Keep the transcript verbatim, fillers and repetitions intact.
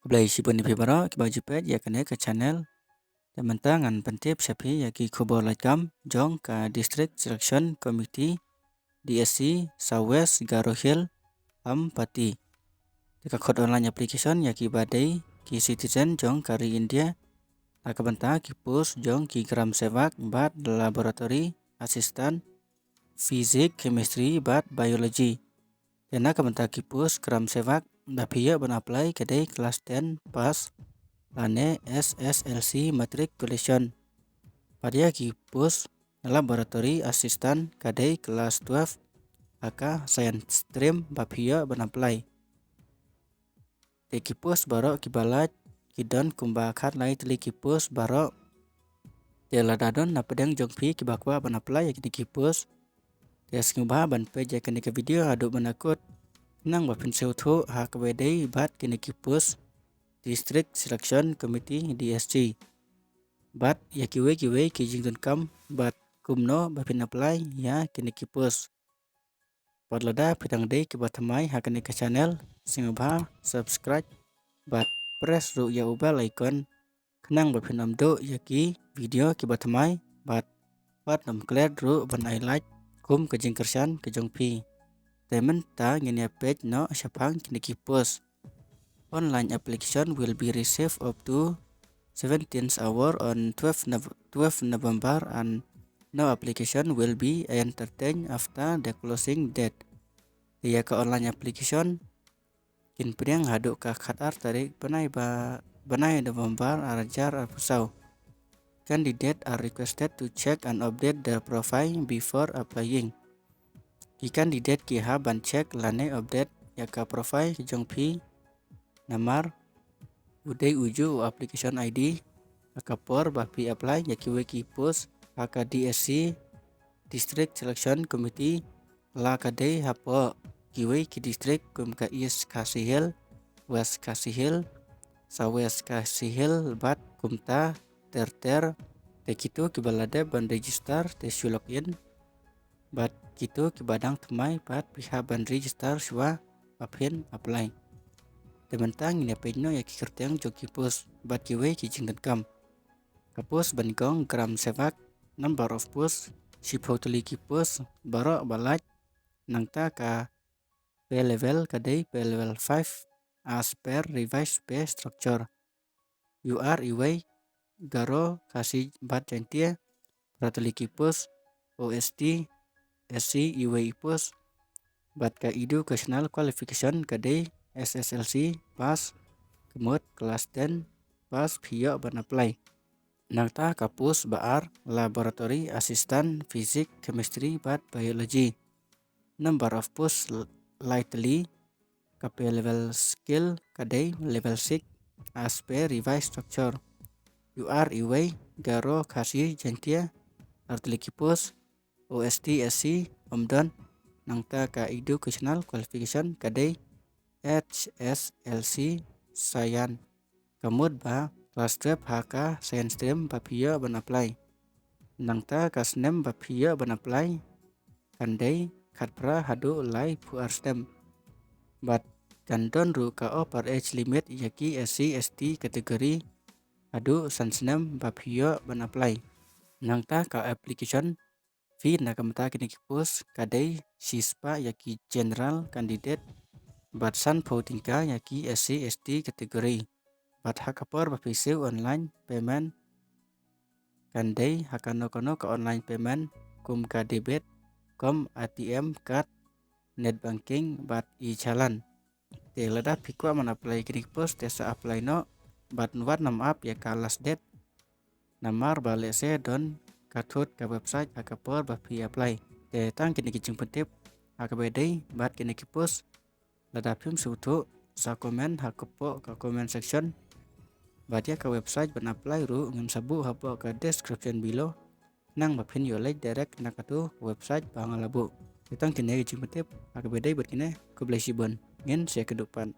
Khublei shibun ïa phi baroh kiba ju peit ïa kane ka channel. Te mynta ngan pyntip sha phi ïa ki khubor laitkam jong ka District Selection Committee, D S C, South West Garo Hills, Ampati. Te ka khot online application ïa kiba dei ki citizen jong ka ri India na ka bynta ki post jong ki gram sevak bad laboratory assistant, physics, chemistry bad biology. Te na ka bynta ki post gram sevak ba phi ïoh ban apply ka dei class ten pass lane S S L C matriculation. Bad ïa ki post laboratory assistant ka dei class twelve ha ka science stream ba phi ïoh ban apply. Te ki post baroh kiba lait ki don kumba khatlai tylli ki post baroh. Te lada don na pdeng jong phi kiba kwah ban apply ïa kine ki post, te sngewbha ban peit ïa kane ka video haduh ban da kut, khnang ba phin sngewthuh ha kaba dei bad kine ki post District Selection Committee, D S C, bad ïa kiwei kiwei ki jingdonkam bad kumno ba phin apply ïa kine ki post. Bad lada phi dang dei kiba thymmai ha kane ka channel, sngewbha subscribe bad press ruh ïa u bell icon, khnang ba phin ym duh ïa ki video kiba thymmai bad wat nym klet ruh ban ai like kum ka jingkyrshan ka jong phi. Te mynta ngin ïa peit noh shaphang kine ki post. Online application will be received up to seventeen hour on twelve Nov-, twelve November and no application will be entertained after the closing date. Te ïa ka online application kin pdiang haduh ka khatar tarik bnai ba, bnai November ar hajar arphew saw. Candidate are requested to check and update their profile before applying. Ki candidate ki hap ban check lane update ïa ka profile jong phi namar u dei u juh u application I D ha ka por ba phi apply ïa kiwei ki post ha ka D S C, District Selection Committee, la ka dei hapoh kiwei ki district kum ka East Khasi Hills, West Khasi Hills, South West Khasi Hills bad kumta ter ter. Te kito kiba la dep ban register te shu log in. Bad kito kiba dang thymmai pat phi hap ban register shuwa ba phin apply. Te mynta ngin ïa peit noh ïa ki kyrteng jong ki post bad kiwei ki jingdonkam. Ka post ba nyngkong gram sevak, number of post shiphew tylli ki post baroh ba lait, nangta ka pay level ka dei pay level five as per revised pay structure. U R iwei, Garo, Khasi bad Jaintia, phra tylli ki post, O S T, S C iwei i post, bad ka educational qualification ka dei S S L C pass, ka mut class ten pass phi ïoh ban apply. Nangta ka post ba ar, laboratory assistant, physics, chemistry bad biology. Number of post l-, lai tylli, ka pay level scale ka dei level six as per revised structure. U R iwei, Garo, Khasi, Jaintia, ar tylli ki post, O S T, S C ym don, nangta ka educational qualification ka dei H S L C science. Ka mut ba class twelve ha ka science stream ba phi ïoh ban apply. Nangta ka snem ba phi ïoh ban apply kan dei khatphra haduh laiphew ar snem. Bad kan don ruh ka upper age limit ïa ki S C S T category haduh san snem ba phi ïoh ban apply. Nangta ka application fee na ka bynta kine ki post ka dei shispah ïa ki general candidate bad sanphew tyngka ïa ki S C S T category. Bad ha ka por ba phi siew online payment kan dei ha kano kano ka online payment kum ka debit, kum A T M card, net banking bad e-challan. Te lada phi kwah ban apply kine ki post te sa apply noh bad wat nym ap ïa ka last date. Namar ba lehse don ka thut ka website ha ka por ba phi apply. Te tang kine ki jingpyntip ha kaba dei bad kine ki post. Lada phim sngewthuh sa comment ha ka poh ka comment section. Bad ïa ka website ban apply ruh ngin sa buh hapoh ka description below. Khnang ba phin ïoh leit direct na katu website ba nga la buh. Te tang kine ki jingpyntip ha kaba dei bad kine, khublei shibun. Ngin sa ïakynduh pat.